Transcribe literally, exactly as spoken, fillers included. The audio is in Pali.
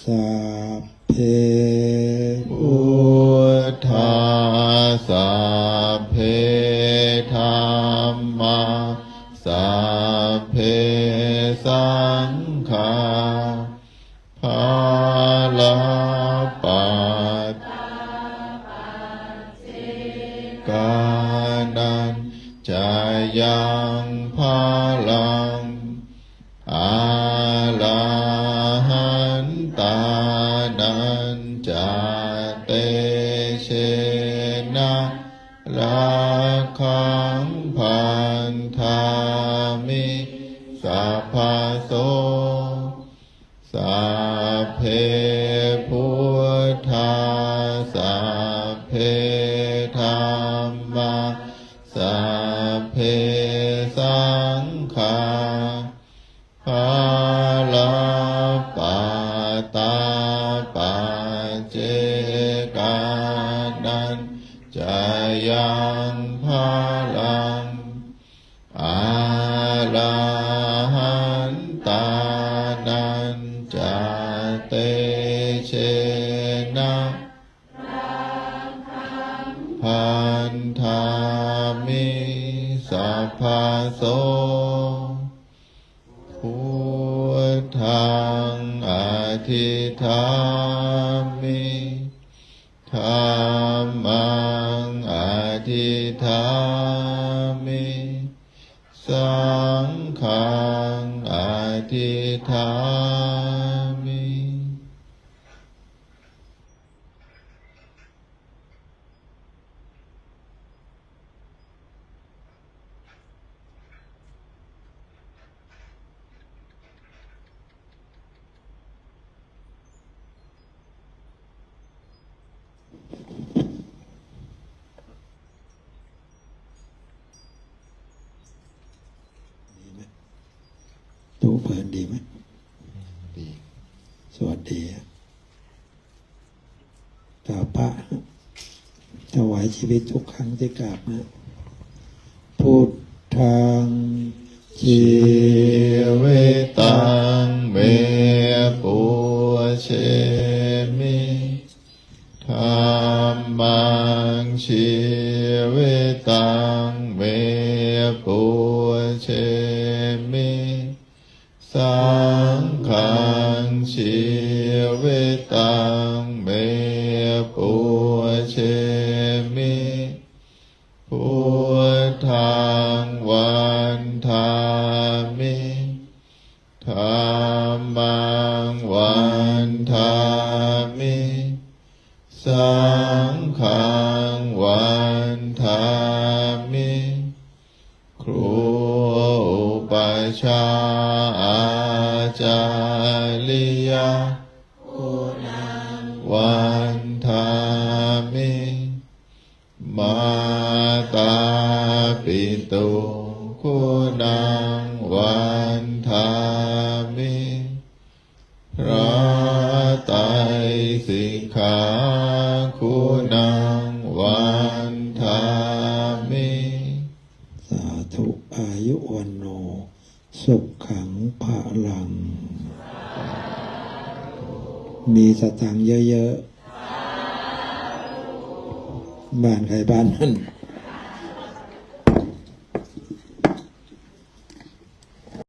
Sabbe buddhā, sabbe dhammā, sabbe saṅghā, balappattā paccekānañca yaṃ balaṃ, arahantānañca tejena rakkhaṃ bandhāmi sabbaso. Sabbe buddhā, sabbe dhammā, sabbe saṅghā, balappattā paccekānañca yaṃ balaṃ, arahantānañca tejena bandhāmi sabbaso. Buddhaṃ adhiṭṭhāmi, dhammaṃ adhiṭṭhāmi, saṅghaṃ adhiṭṭhāmi. ดีไหม ตู้เพลินดีไหม ดี สวัสดี กราบพระ ถวายชีวิตทุกครั้งที่กราบนะ Buddhaṃ jīvitaṃ me pūjemi, dhammaṃ jīvitaṃ me pūjemi, saṅghaṃ jīvitaṃ me pūjemi, buddhaṃ vandāmi, dhammaṃ vandāmi, saṅghaṃ vandāmi, ครูอุปัชฌาย์ อาจาริยะ vandāmi, mātāpituguṇaṃ vandāmi, พระไตรสิกขากุณัง vandāmi. สาธุ อายุ วัณโณ สุขัง พลัง มีสตังค์เยอะๆ บ้านใครบ้านมัน